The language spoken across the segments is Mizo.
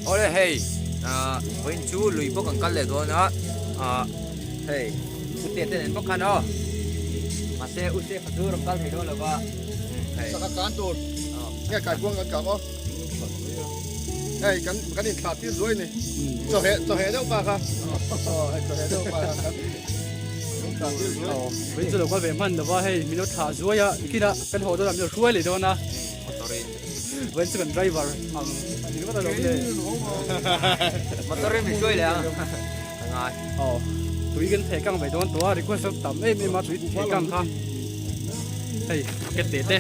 Awle hei ah vawiin chu lui bawk an kal leh dawn a ah hei ute te nen bawk khan aw mahse ute kha chu rawn kal thei dawn lo va hei Saka kan tur nge kai kuang kan kang aw hei kan kan in thlah tir zuai ni chaw heh chaw heh deuh pa kha hei chaw heh deuh pa kha kan kan thlah tir zuai Vawiin chu lo kal ve hman lo va hei min lo thlah zuai a nikin ah kan haw dawn ah min lo hruai leh dawn a. Motor in Vawiin chu kan driver ang a ni ringawt alawm le. Motor in min hruai leh a a ngai. Aw tui kan theh kang ve dawn tawh a request a tam em em a tui theh kang kha hei bucket te te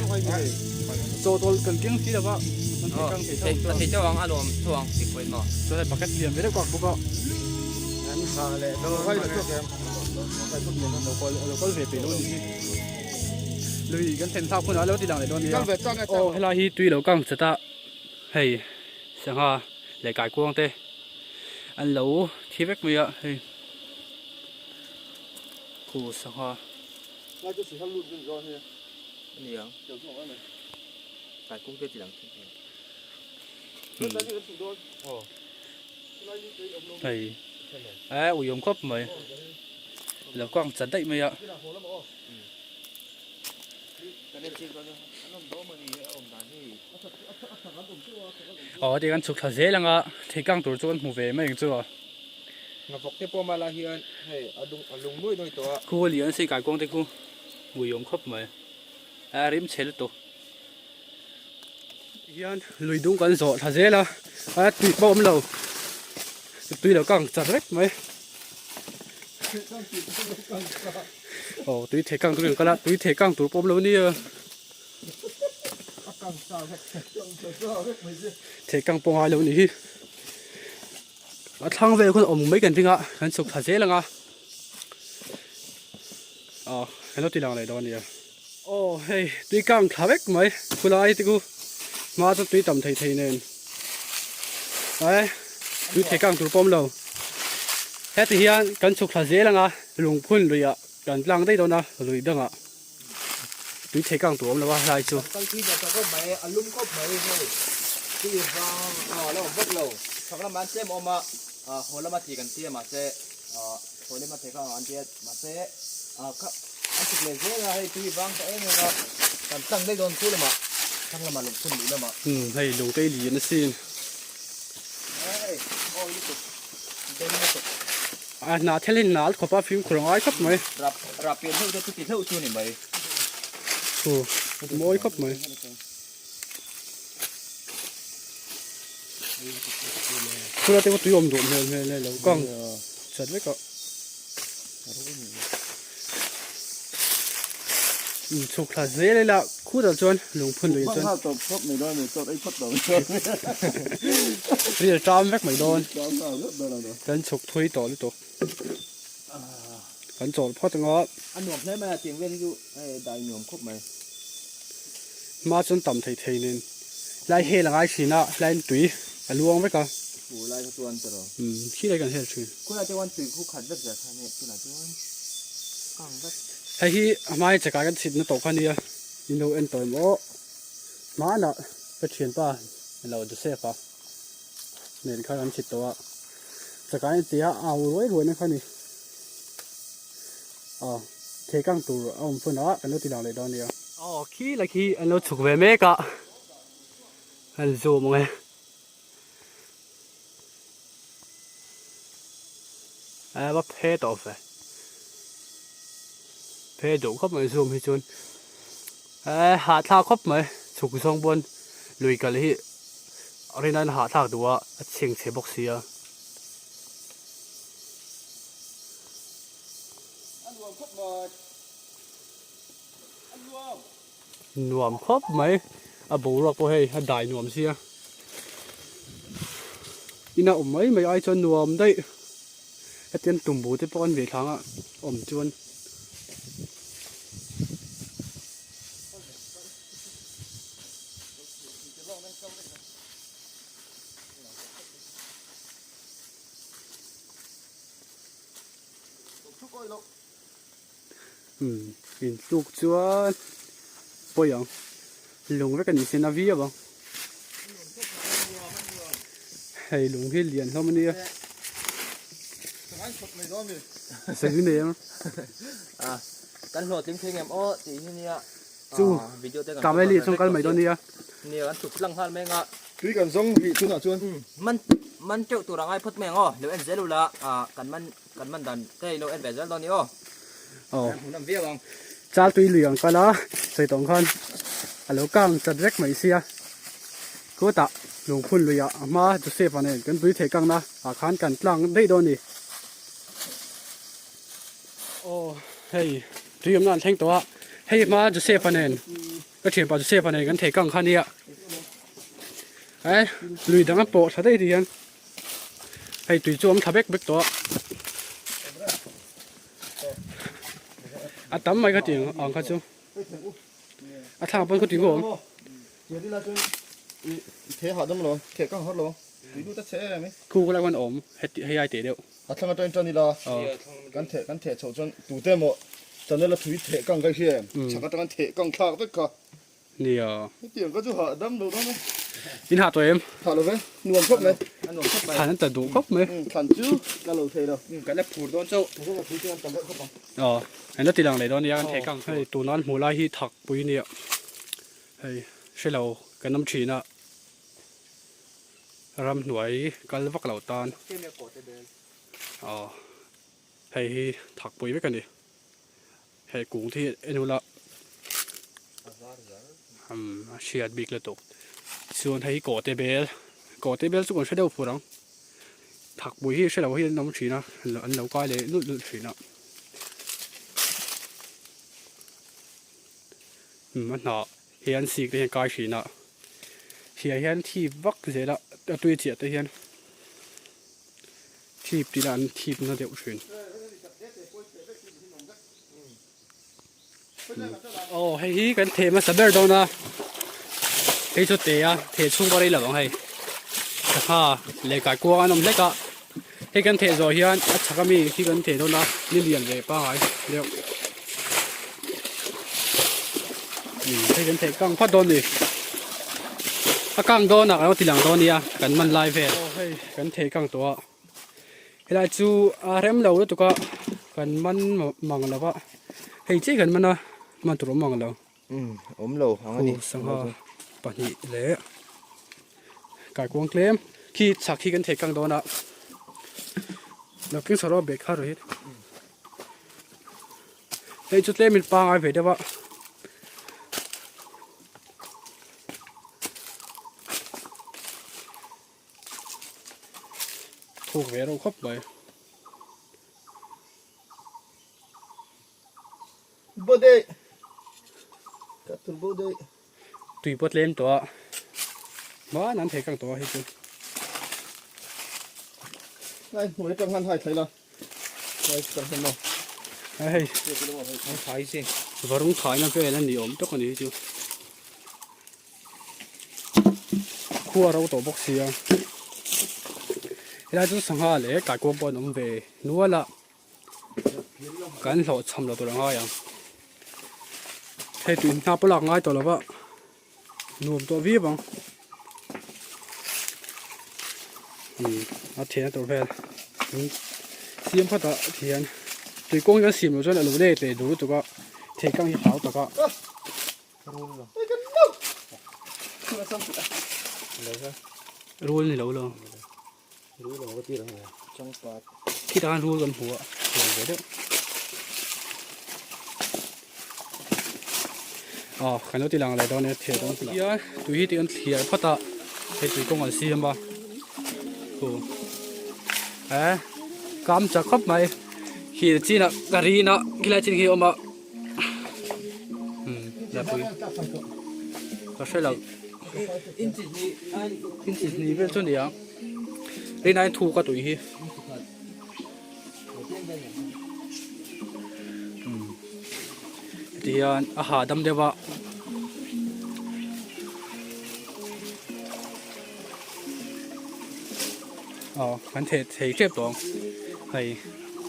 chaw tawl kan keng si lova kan theh kang thei tho ang thei tho ang a nuam tho ang tih pawhin maw. Chuan hei bucket lian ve deuh kak bawk a. Kan ha leh dawn lo kal lo kal ve peih lo a nih hi. Lui kan thlen thlak hunah lo ti lang leh dawn nia. Aw helai hi tui lo kang chat a hei sangha leh kaikuang te an lo thi vek mai a hei khu sangha. Hei eh uiawm khawp mai lo kang chat daih mai a. Aw ti kan chhuk thla zel anga thei kang tur chu kan hmu ve mai ang chu a. Ngavawk te pawh mala hian hei a lung a lung nuai nuai tawh a. Khu a lian si kaikuang te khu hmui awm khawp mai a rim chhe lutuk. Hian lui dung kan zawh thla zel a a tui pawh awm lo tui lo kang char vek mai. Aw tui thei kang tur in kal a tui thei kang tur pawh awm lo ania thei kang pawh ngai lo nih hi a thlang vel khawn awm mai kan ring a kan chhuk thla zel ang a aw kan lo ti lang leh dawn ania aw hei tui kang thla vek mai khulai te khu hma chu tui tam thei thei nen ai tui thei kang tur pawh awm lo heti hian kan chhuk thla zel ang a lungphun luiah kan tlang daih dawn a lui dangah tui thei kang tur awm lo a helai chu. Kan kal thui ta khawp mai a lum khawp mai hei tui vang a la awm vak lo chhak lamah an tlem awm a haw lama ti kan tia mahse haw lama thei kang an tia mahse kha an chhuk leh zel a hei tui vang ta em em a kan tlang daih dawn khu lamah thlang lamah lungphun lui lamah. Umm hei lungtei lian asin. Hei awi lutuk den lutuk. A hnah thel hi nal khawp a fimkhur a ngai khawp mai. Rap rap pian hleuh te chu ti hleuh chu ni mai. Thu mawi khawp mai. Khula te pawh tui awm duh hmel hmel e lo kang chat vek a. Chhuk thla zel ila khutah chuan lungphun lui chuan ril ṭam vek mai dawn kan chhuk thui tawh lutuk kan chawl phawt ang a. A nuam hle mai a tiang vel hi chu hei dai nuam khawp mai. Hma chuan tam thei thei nen lai hel a ngai thin a hlaiin tui a luang vek a. Fu lai kha chuan tawh. Umm khi lai kan hel thin. Khulai te chuan tui khu khat vek zel kha nia tunah chuan kang vek. Hei hi a hmai chekah kan chhitna tawh kha nia in lo en tawh em aw hmanah ka thianpa lo Joseph a nen khan an chhit tawh a chekah an ti a au ruai ruai na kha ni aw thei kang tur a awm phun a kan lo ti lang leh dawn nia. Aw khi la khi an lo chhuk ve mek a an zoom ang e. A va phe tawh ve phe duh khawp mai zoom hi chuan eh hahthlak khawp mai chhuk zawng pawn lui kal hi rin aiin hahthlak duh a a chheng chhe bawk si a. Nuam khawp mai a boruak pawh hei a dai nuam sia ina awm mai mai ai chuan nuam daih hetiang tumbu te pawh an ve thlang a awm chuan. Umm intluk chuan pawi ang lung vek a ni sin a viau ang. hei lung hi lian hlawm a nia. Sawi nei ang. Kan hlawhtling thei ngem aw tih hi nia. Chu Kameli chuan kal mai dawn nia. Nia kan chhuk tlang nghal mai anga. Tui kan zawng rih tunah chuan. Man man teuh tur a ngai phawt mai ang aw. Lo en zel ula kan man kan man dan te lo en ve zel dawn ni aw. Aw. Kan hmuhnawm viau ang. Chal tui lui ang kal a sawi tawng khan a lo kang chat vek mai sia. Khutah lungphun luiah a hma Joseph-a nen kan tui thei kangna ah khan kan tlang daih dawn a ni. Aw hei tui awmna an thleng tawh a hei hma Joseph-a nen ka thianpa Joseph-a nen kan thei kang kha nia eh lui dang a pawh thla daih ti hian hei tui chu a awm thla vek vek tawh a a tam mai kha ti ang kha chu a thlang pawn khaw ti ngawm. Khu lai khuan awm heti hei ai teh deuh. A thlang atangin tan ila kan theh kan theh chhoh chuan tute emaw channel a thui theh kang ka hria em chhak atanga theh kang thlak vek kha. Nia. Hetiang ka chu hah dam lo dawn e. In hah tawh em? Hah lo ve, nuam khawp mai. A nuam khawp mai. Thlan an ta duh khawp mai. Thlan chu ka lo thei lo. Kan la phur dawn chauh. Thlan a thui chuan tam deuh khawp ang. Aw, an la ti lang leh dawn nia kan theh kang. Hei tuna an hmuh lai hi thak pui nia. Hei hre lo kan awm thin a. Ramhnuai kal vak lo tan. Aw, hei hi thak pui vek a ni. Hei kung te hi en ula umm a hriat bik lutuk chuan hei hi kawhte bel kawhte bel chu kan hre deuh fur ang thakpui hi hre lo hi an awm thin a an lo kai leh lulh lulh thin a umm a hnah hian sik te hian kai thin a hriah hian thip vak zel a a tui chiah te hian. Thip tih lah an thip na deuh thin. Aw hei hi kan theh hmasa ber dawn a hei chu te a theh chhung pawh rei lo ang hei sangha leh kaikuang an awm hlek a hei kan theh zawh hian a chhak ami khi kan theh dawn a ni lian ve pangai deuh hei kan theh kang phawt dawn a ni a kang dawn ah kan lo ti lang dawn nia kan man lai vel aw hei. Kan thei kang tawh a, helai chu a rem lo lutuk a, kan man mang lo va, hei chiah kan man a, man tur awm mang lo. Umm awm lo ang a ni. Khu sangha pahnih leh kaikuang tlem khi chhak hi kan thei kang dawn a, lo keng chho rawh a bag kha rawh hi, hei chu tlem in pangai ve deuh a. Thuk ve reuh khawp mai. Bawdei ka tur bawdei. Tui pawh tlem tawh a hman an thei kang tawh a hei chu. Ngai hnuai atang khan hai thlai la. Ngai atang hian maw. A hei. An thai chi. Varung thaina vel a ni awm tawk a ni hi chu. Khua ro tawh bawk sia. Helai chu sangha leh kaikuang pawh an awm ve nual a. Kan hlawh chham lo tur a ngai ang. Hei tui hna pawh lak ngai tawh lo va. Nuam tawh viau ang. Umm a thian a tur vel. Siam phawt ah thian. Tui kawng hi kan siam loh chuan a lo let leh duh lutuk a. Thei kang hi hlau tak a. Rul ni lo lo. Khitah khan rul kan hmu a lian ve deuh. Aw kan lo ti lang leh dawn e thliar dawn hian tui hi tih kan thliar phawt a hei tui kawng an siam a khu eh kam chak khawp mai khi chinah ka rin a khilai chin khi a awm a. Lapui ka hre lo inchi hnih vel chu a ni ang rin aiin thuk a tui hi heti hian a hahdam deuh a. Aw kan theh thei tep tawh ang hei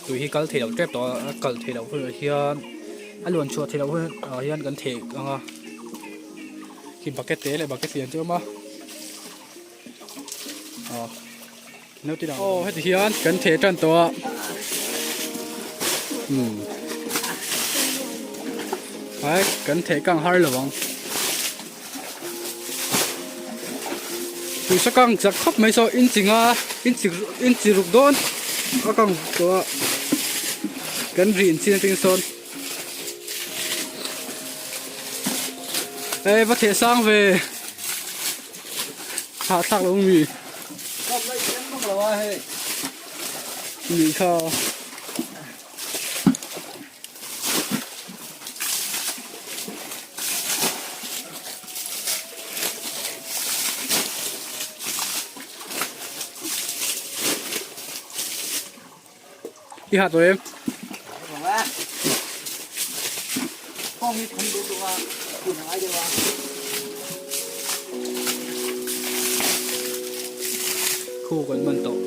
tui hi kal thei loh tep tawh a a kal theih loh hunah hian a luan chhuah theih loh hunah hian kan theh ang a khi bucket te leh bucket lian chu a awm a aw. Aw heti hian kan theh tan tawh a umm ai kan theh kang har lo ang tuisa kang chak khawp mai saw inchi nga inchi inchi ruk dawn a kang tawh a kan ri in chin atang sawn ei va theh sang ve. Hahthlak lo mi. Ni kha. I hat tawh em? Khu kan man tawh.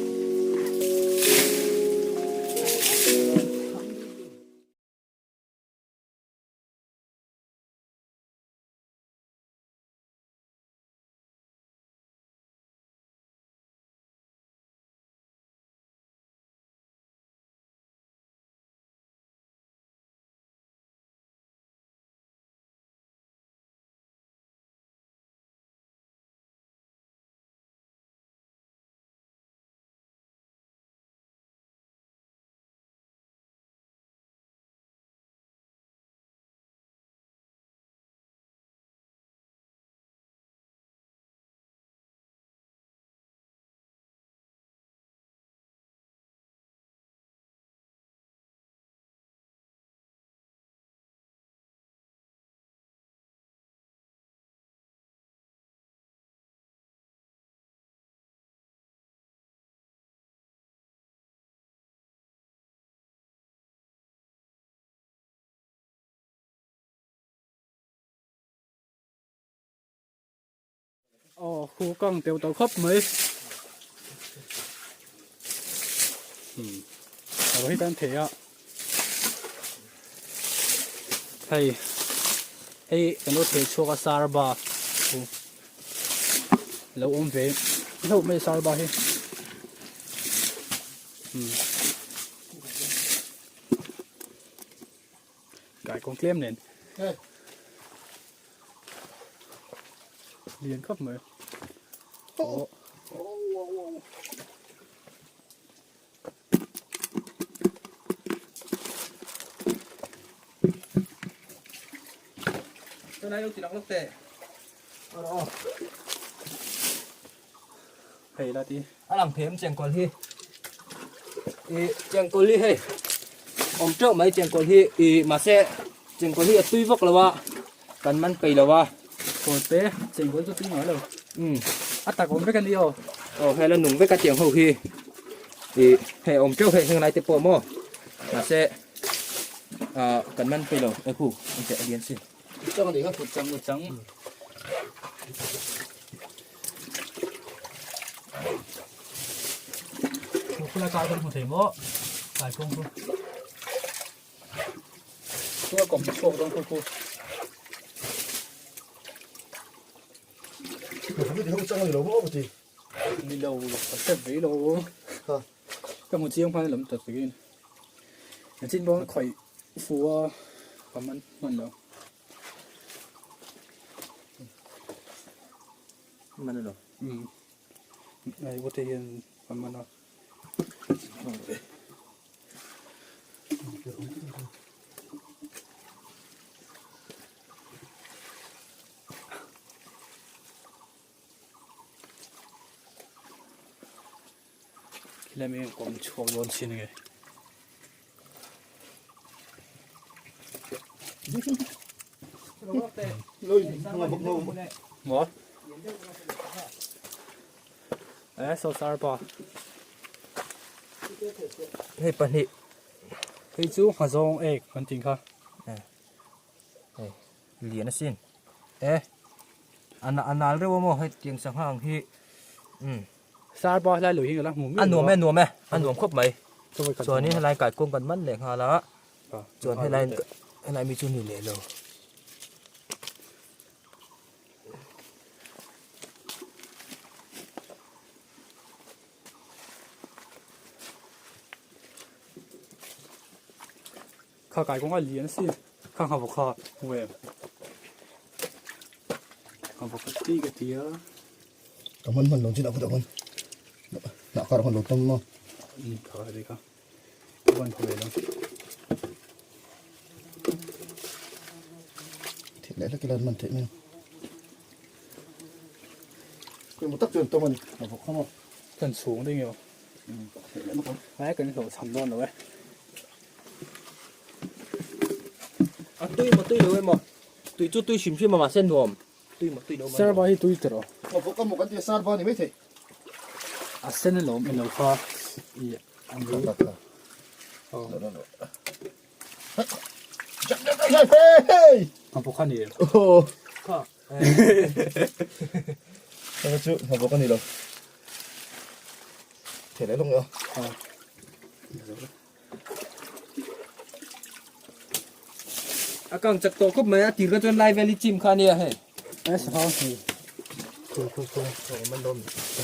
Aw khu kang teuh tawh khawp mai hmm alo hi tan thei a hei hei kan lo thei chhuak a sarba khu lo awm ve hlauh mai sarba hi hmm Kai kawng tlem nen. Lian khawp mai. Oh. Hei la ti. A lang phem chengkawl hi i chengkawl hi hei awm teuh mai chengkawl hi i mahse chengkawl hi a tui vak lo a kan man peih lo a. Kawl te chengkawl chu tui ngai lo. Um a tak awm vek a ni aw. Aw hei la nung vek a tiang ho hi i hei awm teuh hei heng lai te pawh maw mahse ah kan man peih lo e khu engteh a lian si. Chang chang. Khu lai kai kan hmu thei maw? Kai kawng chu. Chu a kawm chhuak dawn khu khu. Ni lo, ka hre vei lo. Ka hmu chiang hman lam tak takin. Chin bawng khawih fu a ka man hman lo. Man lo. Um. Ai wote hian ka man a. Khilai mi kawm chhuak dawn chin nge. Maw? Eh, so sar pa. Hei pahnih. Hei chu nghazawng ek kan tih kha. Hei lian asin. Eh a nal reuh a maw hei tiang sangha ang hi. Um. Sar pa helai lui hi ka la hmu miah lo a. A nuam e a nuam e a nuam khawp mai. Chuanin helai kaikuang kan man leh nghal a. Chuan helai helai mi chu ni leh lo. Kha kai kawng a lian a sin kha ngha vawk kha hmu em ngha vawk a ti ka ti a. Ka hman hman lo chin a kut a hman hnah kar hman lo tam maw. Ni kha ri kha ban pha ve lo. Thil leh hlek ila an man theih mai ang. Khawi maw tak chuan tam a ni ngha vawk kha maw. Kan chhung ding emaw. Lai kan hlawh chham dawn lo e. A tui maw tui lo emaw tui chu tui hrim hrim a mahse nuam tui maw tui lo maw. Sarba hi tui tawh. Maw vawk emaw kan tia sarba ni maithei. A sen alawm ilo kha i ang hi. A vawk a ni em? Kha. Hei chu hna bawk a ni lo. Thei leh lawng a. A kang chak tawh khawp mai a tir kha chuan lai vel hi chim kha ania hei. Ai sahau hi. Khu khu khu. Man rawh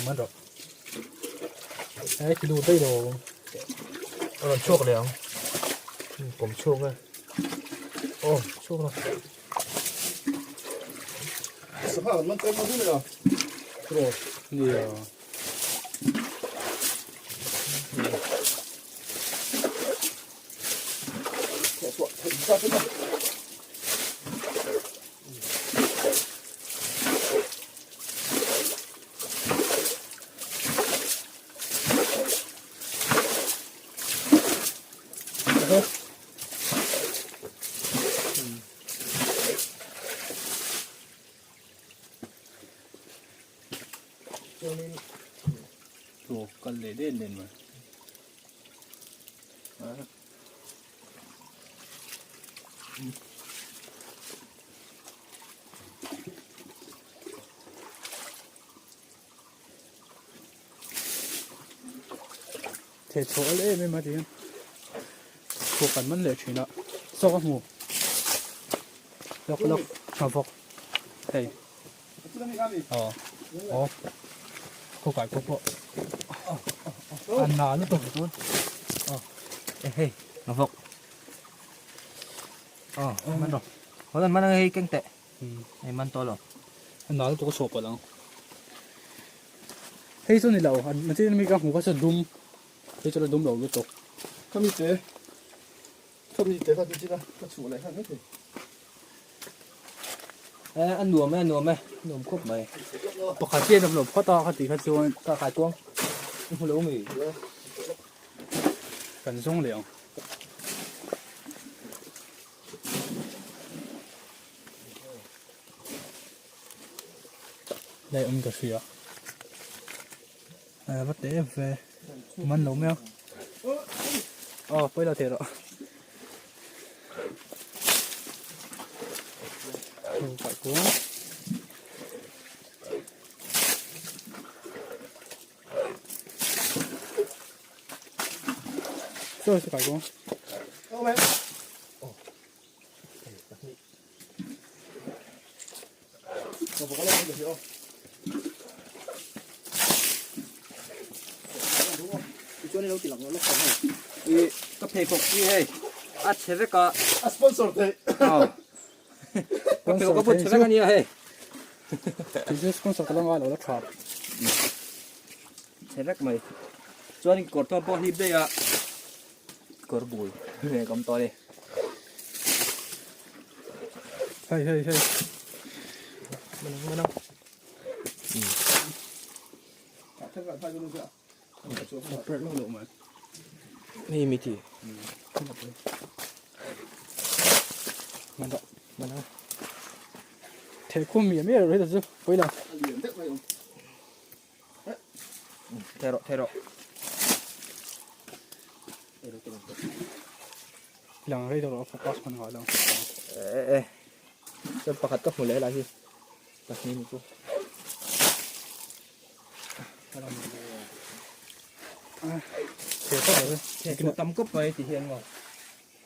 man rawh. Ai kilu daih lo. A rawn chhuak leh ang. Kawm chhuak e. Aw chhuak lo. Sangha kan man tlem a a. Rawh nia. Chaw kal leh den den mai. Thei chhuah al em em a ti hian chhuah kan man leh thin a saw ka hmu lawk lawk hna vawk hei aw aw khaw kai pawh pawh a na lutuk aw hei hna vawk aw man rawh haw lan man ang hei keng teh hei man tawh lo a na lutuk a chhuah palh ang. Hei chu ni lo, an chin mi ka hmu kha chu dum, hei chu la dum lo lutuk. Khami te, khami te kha chu chin a, ka chhuah leh khan maithei. E a nuam e a nuam e, nuam khawp mai. Pakhat hi a nuam lo phawt a, khati kha chuan. Ka kai kuang, i hmu lo mi. Kan zawng leh ang. Lai awm ka hria a va te ve man lo mai a aw pawi lo thei rawh kaih kuang saw saw kaih kuang. Ka pheikhawk hi hei a chhe vek a. A sponsor thei. Ka pheikhawk a pawh chhe vek a nia hei. Chu sponsor ka la ngai lo la tha. Chhe vek mai. Chuan kawr thawm pawh hlip daih a. Kawr bul ve ka awm tawh a ni. Hei hei hei. Manang manang. Perh lo lo mai. Hei mi thi. Manang. Manang. Thei khum mi mi ro hi chu pui la. Thei rawh thei rawh. Lang rei deuh rawh focus hman nghah lo. E e. Chuan pakhat ka hmu leh helai hi. Pahnih ni chu. Thei tawh lo. Thei chu tam kawp mai ti hian maw.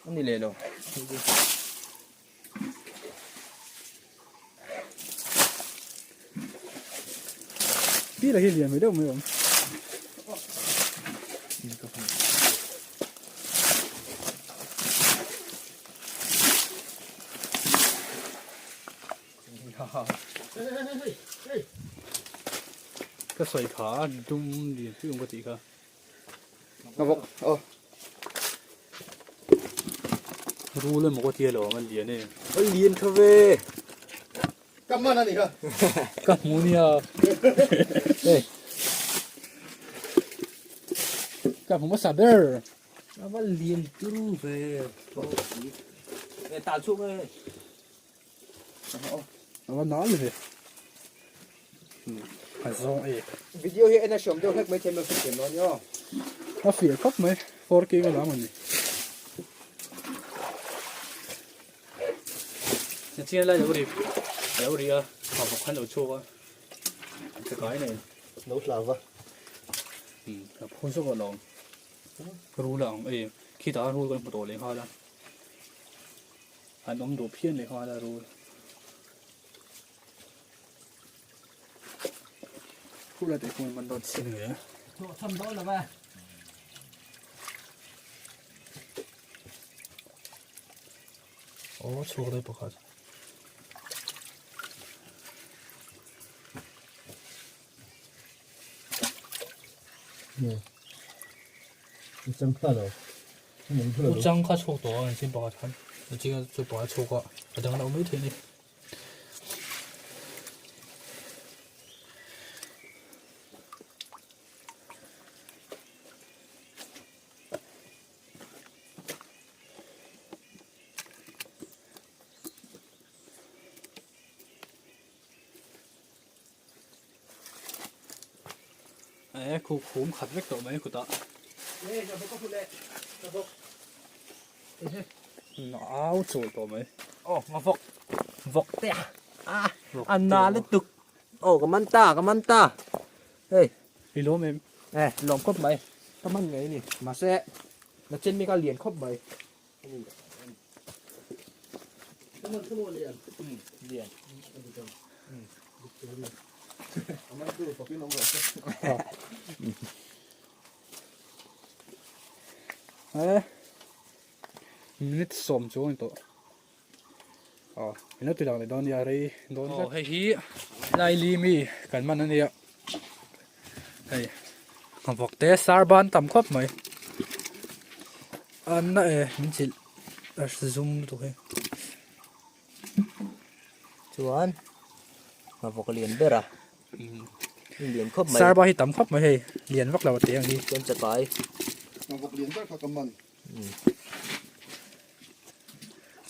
Ani leh lo. Pi la hi lian mai deuh mai awm. Ka sawi kha dum lian pui awm ka tih kha. Ka bawk aw. Rul emaw ka tia lo ang a lian e. A lian tha ve. Ka man a ni kha. Ka hmu nia. Hey. Ka hmu hmasa ber. A va lian turu ve. E tal chhuak e. A va nal ve. A zawng e. Video hi en a hriam deuh hlek mai thei mai ka thiam lo a ni aw. A fiah khawp mai. 4K ka lam a ni. Chian lai lo ri lo ri a a bawk khan lo chhuak a ka kai nei lo hlau va a phu zawk alawm rul a ang e khitah rul kan hmu tawh leh nghal a an awm duh phian leh nghal a rul Khula te khuan man dawn sin ve. Thawh tham dawn lo va. Aw chhuak daih pakhat. Uchang kha lo. Uchang kha chhuak tawh a an sin pakhat khan. Uchang chu pakhat chhuak a a dang lo mai thei a ni. E khu khum khat vek tawh mai kutah. Au chawl tawh mai. Aw nga vawk vawk te a a na lutuk aw ka man ta ka man ta hei i lawm em e lawm khawp mai ka man ngei a ni mahse na chen mi kha lian khawp mai lian E minute sawm chu a ni tawh aw min lo ti lang leh dawn nia rei dawn aw hei hi laili mi kan man a nia hei vawk te sar ban tam khawp mai an na e min chilh a zum lutuk hi chuan vawk lian ber a. Lian khawp mai. Sarba hi tam khawp mai hei. Lian vak lo a te ang hi. Chuan chakai. Vawk lian ber kha ka man.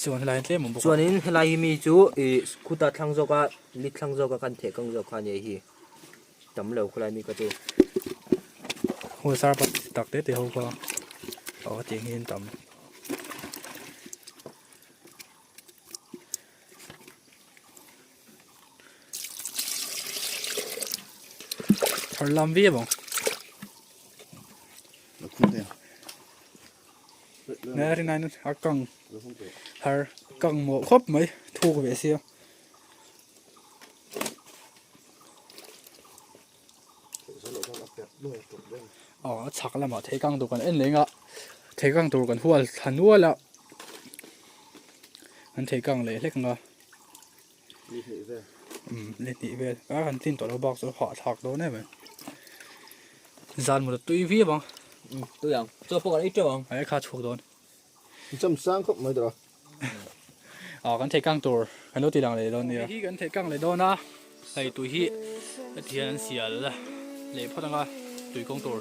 Chuan helai hian tlem awm bawk a. Chuanin helai hi mi chu i khuta thlang zawka li thlang zawka kan theh kang zawk kha a nia hi. Tam lo khawlai mi kha chu. Hmun sarba tak te te ho kha aw hetiang hian tam. Thar lam viau ang. Nè rin ai a kang har kang mawh khawp mai thuk ve sia. Aw a chhak lamah thei kang tur kan en leng a thei kang tur kan hual thla nual a an thei kang leh hlek ang a. Ni hnih vel. Umm ni hnih vel a kan tlin tawh lo bak chu hah thlak dawn em mai. Zan mut a tui viau ang. Umm tui ang. Chaw pawh kan ei teuh ang. Ai kha chhuak dawn. I cham sang khawp mai dawrh a. Ah kan thei kang tur kan lo ti lang leh dawn nia. Hei hi kan thei kang leh dawn a. Hei tui hi heti hian an sial leh phawt ang a tui kawng tur.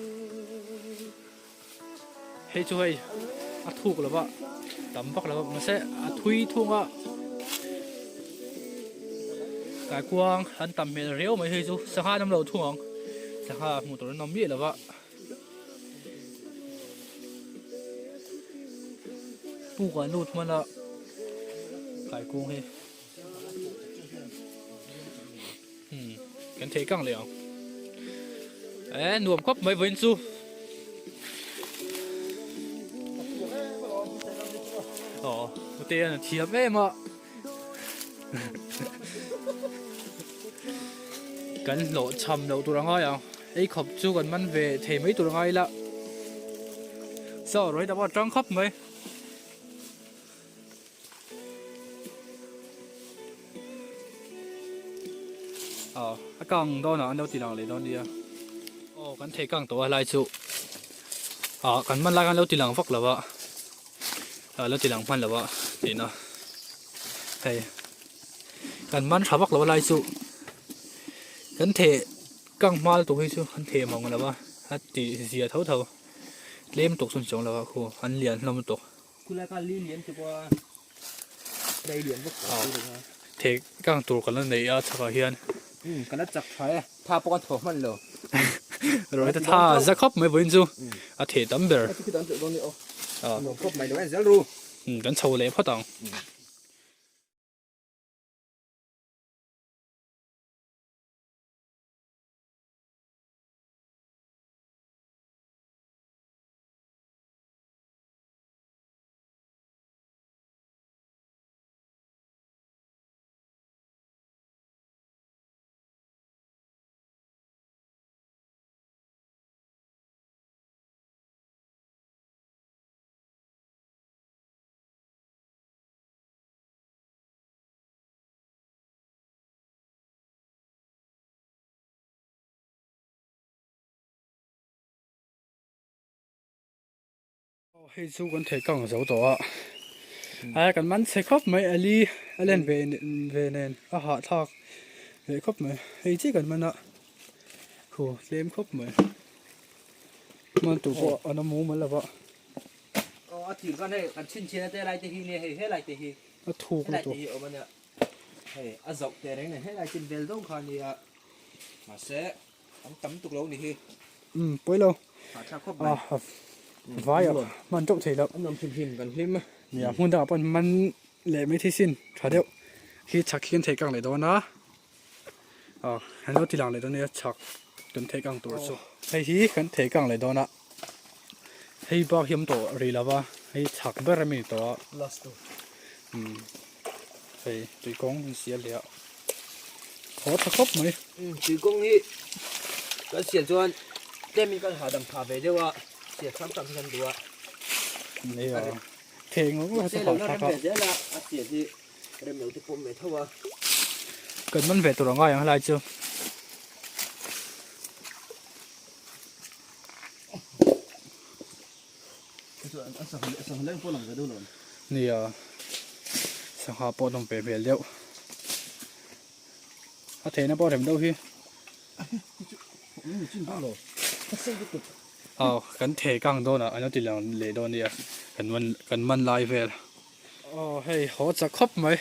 Hei chu hei a thuk lo va tam vak lo va mahse a thui thung a kaikuang an tam hmel riau mai hei chu sangha an awm lo thung ang sangha hmuh tur an awm miah lo va. Puk ah lut hman a kaikuang hi umm kan thei kang leh ang eh nuam khawp mai vawiin chu aw ute hian a thiam em a kan hlawh cham loh tur a ngai ang ei khawp chu kan man ve thei mai tur a ngai ila chaw rawih ta pawh a tang khawp mai. Aw a kang dawn ah an lo ti lang leh dawn nia. Aw kan thei kang tawh a helai chu ah kan hman lai khan lo ti lang vak lo a ah lo ti lang hman lo a tihna hei kan man tha vak lo a lai chu kan theh kang hma lutuk hi chu an theh mang lo a a tih zia tho tho tlem tawk chu an chuang lo a khu an lian hlawm lutuk. Khulai khan li lian tuk a dai lian vak tawh si lo a. Thei kang tur kan la nei a chhakah hian. Umm kan la chak tha e, tha pawh kan thaw hman lo. Rawh te tha za khawp mai vawiin chu a theh tam ber. A chu dan teuh dawn ni aw. Nuam khawp mai lo en zel ru. Umm kan chho leh phawt ang. Hei chu kan thei kang zo tawh a a kan man chhe khawp mai ali a len ve ve nen a hahthlak ve khawp mai hei chi kan man a khu tlem khawp mai man tur pawh an awm mumal lo va aw a thir khan hei kan chhinchhiahna te lai te hi nia hei helai te hi a thuk helai te hi a awm a nia hei a zauh teh reng nen helai chin vel deuh kha a nia mahse An tam tuk lo ni hi. Umm pawi lo. Hahthlak khawp mai. Ah vai ah hman teuh thei loh. An nuam hlim hlim kan hlim. Nia hmun dangah pawh man leh mai thei sin tha deuh hi chhak hi kan thei kang leh dawn a. Ah an lo ti lang leh dawn nia chhak kan thei kang tur chu. Hei hi kan thei kang leh dawn a. Hei bak hi awm tawh rih lo va hei chhak ber a mi ni tawh a. Last tur. Umm hei tuikawng an sial leh a. Haw tha khawp mai. Tuikawng hi kan sial chuan tlem in kan hahdam tha ve deuh a, sial hram hram hi kan duh a. Nia, thei ngawt ngawt hi chu hahthlak a. Rem ve zel a, a sial hi rem lo te pawm ve tho a. Kan man ve tur a ngai ang helai chu. Nia, sangha pawh an awm ve hmel deuh. A theihna pawh rem deuh hi. Aw, kan thei kang dawn ah an lo ti lang leh dawn nia, kan man kan man lai vel. Aw hei haw chak khawp mai.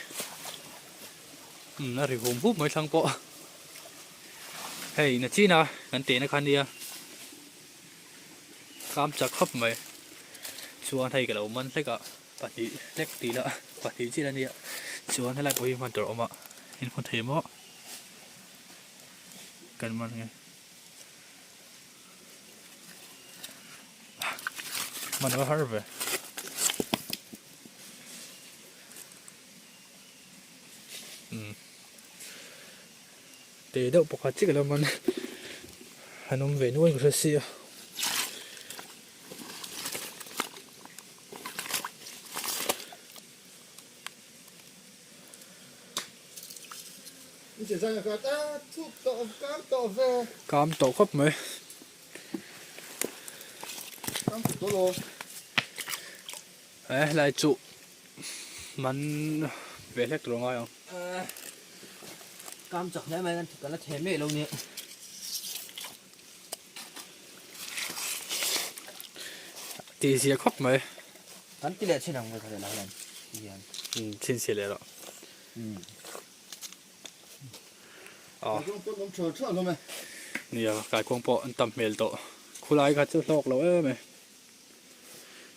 Umm a ri hum hup mai thlang pawh. Hei na chin a kan tehna kha nia. Kam chak khawp mai. Chuan hei ka lo man hlek a, pahnih hlek tih lah pahnih chiah a nia. Chuan helai pawh hi hman tur a awm a, in hmu thei maw? Kan man nge. Man a har ve. Umm. Teh deuh pakhat chiah ka lo man an awm ve nual ka hre si a. Kam tawh khawp mai. He helai chu man ve hlek tur a ngai ang. Kam chak hle mai kan la theh mek lo nia. Tih zia khawp mai. Kan ti leh chin ang mai kha leh hian ti hian. Chin si leh lo. Nia kaikuang pawh an tam hmel tawh. Khulai kha chu hlawk lo em e.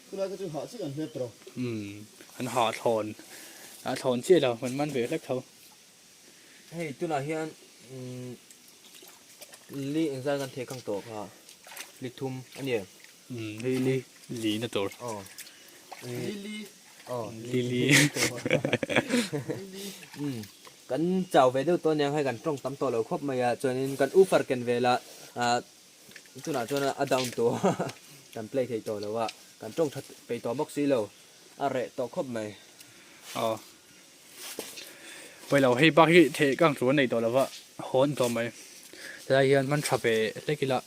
Khulai kha chu hah chiah an hlep tawh. Umm an hah thlawn a thlawn chiah lo an man ve hlek tho. Hei tunah hian umm li engzat kan thei khang tawh kha li thum a ni em? Umm hei li li na tur. Aw li li aw li li li li umm kan chau ve deuh tawh aniang hei kan tawng tam tawh lo khawp mai a chuanin kan ufar ken velah ah Tunah chuan a down tawh a, kan play thei tawh lo a, kan tawng that peih tawh bawk si lo, a reh tawh khawp mai. Aw. Pawilo hei bak hi theih kang tur an nei tawh lo va. hawn tawh mai helai hian hman tha ve hlek ila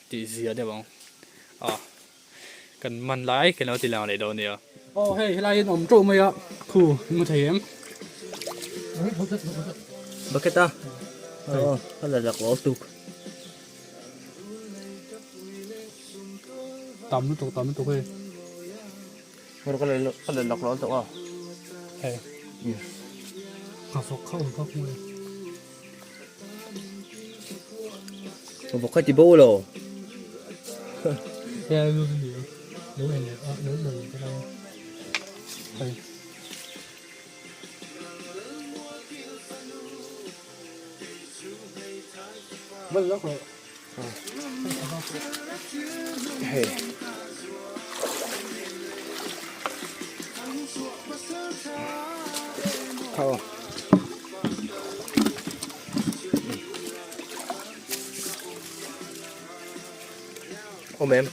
tih zia deuh ang a kan man lai kan lo ti lang leh dawn nia. Aw hei helai hian awm teuh mai a khu in hmu thei em? Bucket a aw ka la lak lo tuk. Tam lutuk tam lutuk hei. Ka la lak lo tuk a. Hei. Ka vawk kha awm khawp mai. Ka vawk kha ti bo lo. Hei lu ni lo en leh a lo lo te lai. Hei. Vâng lắc rồi. Hei. Kha. Awm em?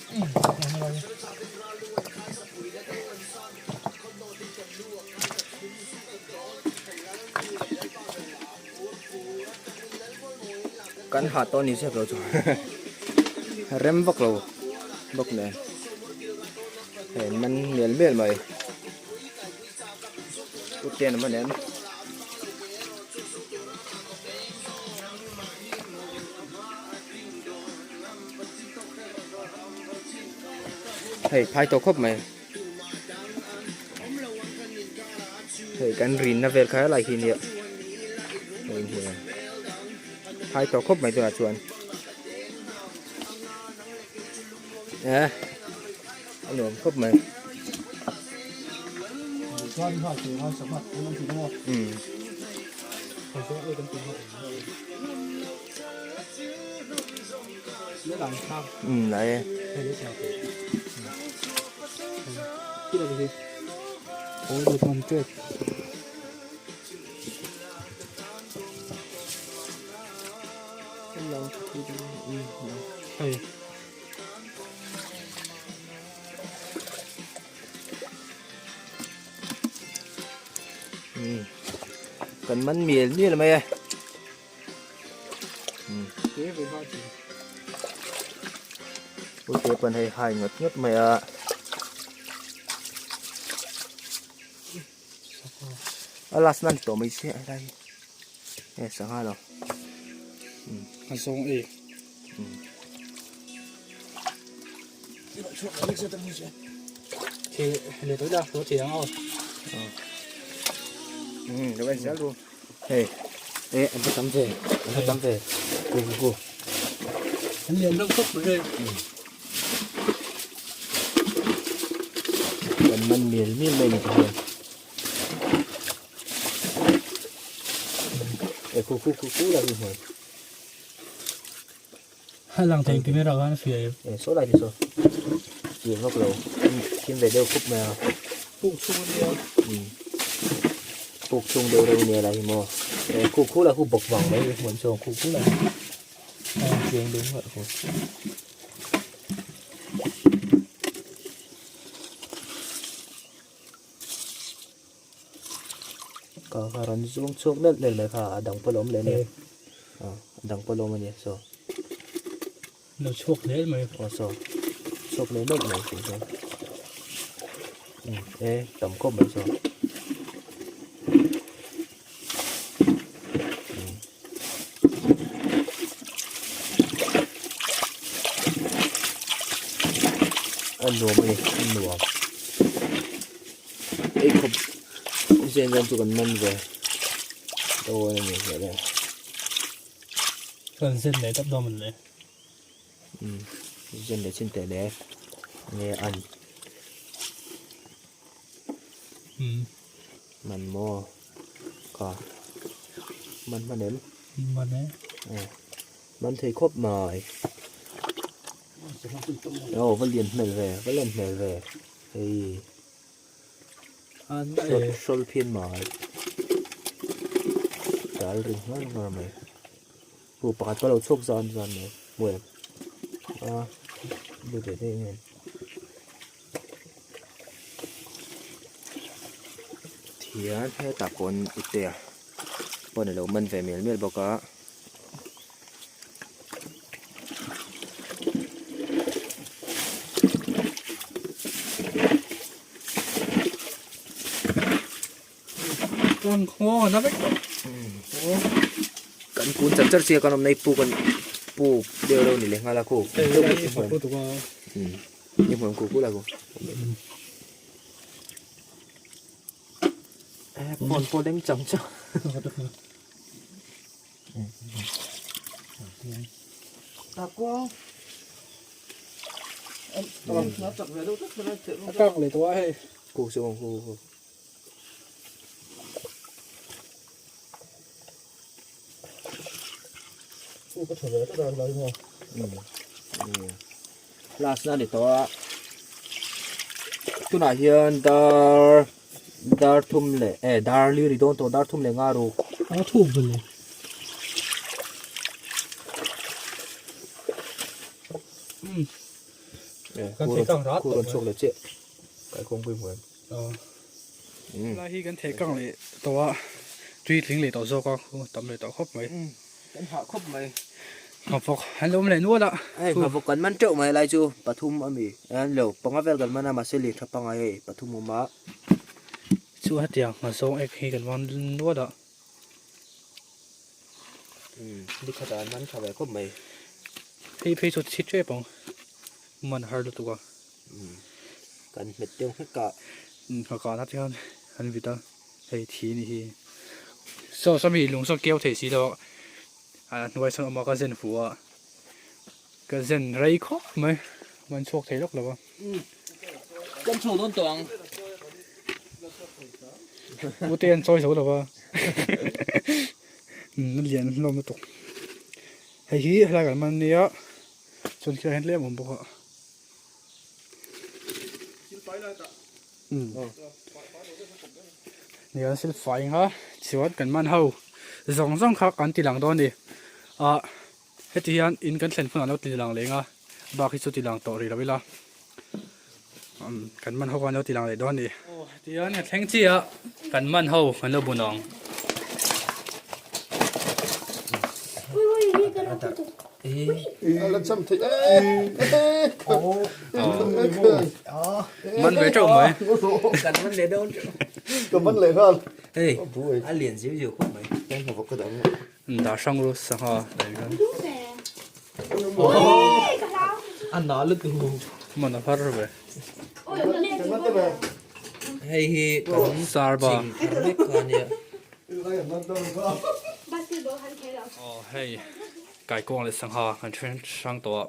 Kan ha tawh ni zep lo chu rem vak lo bawk nen hei man mial mial mai puten a man em. Hei phai tawh khawp mai hei kan rinna vel kha helai hi nia hei hian phai tawh khawp mai tunah chuan eh a nuam khawp mai umm. Ừ lại. Ôi được mình chết. Hey. Ừ. Cần mắn miền như là mày ơi. Ute pawn hei hai ngawt ngawt mai a. A last nan tawh mai se helai hi. E sangha lo. A zawng e. Thì lệ tối đa có tiền không? Ừ, được anh sẽ luôn. Hei e an va tam ve an va tam ve ku ku ku An lian deuh khawp mai hei. Kan man mial mial mai ni hian e khu khu khu khu la hi hmuai. A lang thei camera khan a fiah em. E saw lai te saw chiang vak lo thim ve deuh khup mai a. Puk chhung a nia. Umm puk chhung deuh reuh a nia lai hi maw. E khu khu la khu bawk vang mai hmuan saw khu khu la chiang deuh ngawt khu. Ka kha rawn zawng chhuak nalh nalh mai kha a dang pawh a awm leh a nia a dang pawh a awm a nia saw lo chhuak hle mai aw saw chhuak leh nawlh mai tih chuan e tam khawp mai saw. A nuam a ni a nuam ei khawp zen zawng chu kan man ve dawn a ni hmel e. Kan zen leh tawp dawn mawn le. Umm zen leh chin teh le nge an. Umm. Man maw ka man hman em? Man e. Man thei khawp mai. Aw va lian hmel ve va lian hmel ve hei hrawl phian mai dal ri nghal nghal mai pu pakhat pawh a lo chhuak zan zan mai hmu em a lut leh daih mai thian hetah pawn ite a. pawn alo man ve mial mial bawk a. Kan kun char char sia kan awm na hi puk an puk deuh reuh a ni leh nghal a khu i hmuh ang khu khu la khu phone pawh leng chang chang. Class na ni tawh a tunah hian dar dar thum leh eh dar li ri dawn tawh dar thum leh nga ruk a thuk vel lo kan thei kang rat tawh chhuak leh chiah kai kawng pui hmuh em Lai hi kan thei kang leh tawh a, tui tling leh tawh zawk a, khu tam leh tawh khawp mai. Kan hah khawp mai. Nghavawk an lo awm leh nual a. Hei nghavawk kan man teuh mai lai chu pathum a mi an lo panga vel kan man a mahse leh tha pangai hei pathum awm a. Chu hetiang nghazawng ek hi kan man nual a. Umm nikhat ah an man tha ve khawp mai. Hei phei chu thi tep ang man har lutuk a. Kan hmet deuh nghek a. Ka kahna te khan an vit a, hei thi ni hi. Saw saw mi lung saw keu thei si lo a, a hnuai sawn awm a ka zen fuh a, ka zen rei khawp mai, man chhuak thei lawk lo a. Kan chho dawn tawh ang. U te an chawi zo lo a, na lian hlawm lutuk. Hei hi helai kan man nia. Chuan khilaiah hian tlem a awm bawk a. Ni an sil fai ang a chuan kan man ho zawng zawng kha kan ti lang dawn a ni ah heti hian in kan thlen hunah an lo ti lang leh ang a bak hi chu ti lang tawh rih lo ila kan man ho kha an lo ti lang leh dawn a ni. Aw heti hian a thleng chiah a kan man ho kan lo bun ang. Man ve teuh mai. Kan man leh dawn teuh. Ka man leh nghal. Hei a lian ziu ziu khawp mai. Dah hrang ru sangha daih hian. A na lutuk. Man a har ve. Hei hi kan Sarba. ching thar mek kha ania. Aw hei kaikuang leh sangha kan then hrang tawh a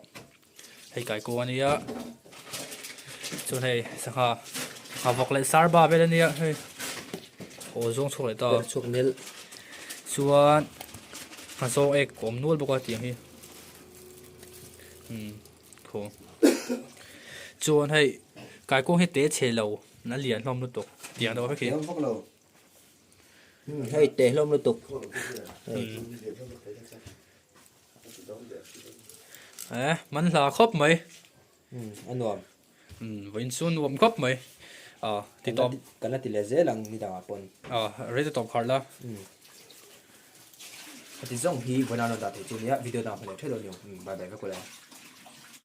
hei kaikuang ania chuan hei sangha nghavawk leh sarba vel ania hei aw zawng chhuak leh ta chhuak nel chuan nghazawng ek a awm nual bawk a tiang hi umm khaw chuan hei kaikuang hi te chhe lo a lian hlawm lutuk tiang deuh vek hi. Hei teh hlawm lutuk. Eh man hla khawp mai. A nuam. Vawiin chu nuam khawp mai. Ah ti tawp. Kan la ti leh zel ang ni dangah pawn. Ah rei te tawp kharh la. Heti zawng hi vawiin a rawn dah theih chu nia video dang hmu leh theuh dawn ni ang. Bye bye vek ula.